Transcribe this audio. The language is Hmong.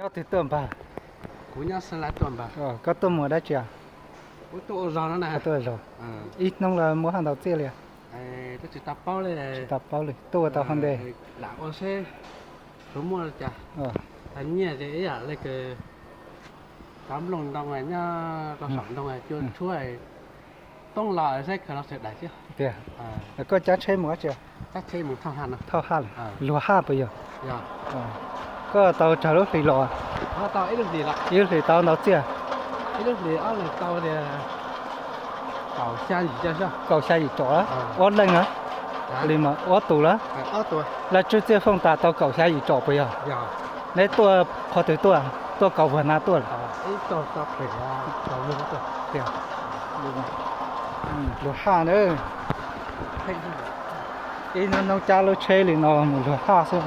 Koj twg tuaj npawg? Kuv nyob Xeeb Las tuaj npawg. Koj tuaj mus dab tsi? Kuv tuaj ua zog no na. Koj tuaj ua zog. Ib hnub los muaj haj ntau txiaj li? Tsis tau paub li. Tsis tau paub li, tuaj ua tau hov nte. Lam ua seb puas muaj li cas. Tag nyiaj ces ib yam li kws cov nplooj ntoo nyob rau saum ntoo cua tshuab, toob los saib khaws los txhais dais xwb. Tiag. Koj cab tsheb mus dab tsi? Thauj haj lawm. Luag haj puas yog? Koj tau tsawg lub hlis los? Ib lub hlis tau ntau txiaj? Kaum xya yim tsom. Ob leeg na? Li mas ob tug lawm? Laj Tswb Txiaj Fooj tas tau kaum xya yim tsom puas yog? Neb tuaj qhov twg tuaj? Tuaj Kaus Vuag na tuaj lawm? Luag haj na. Ib hnub noob cab lub tsheb li no mus luag haj xwb.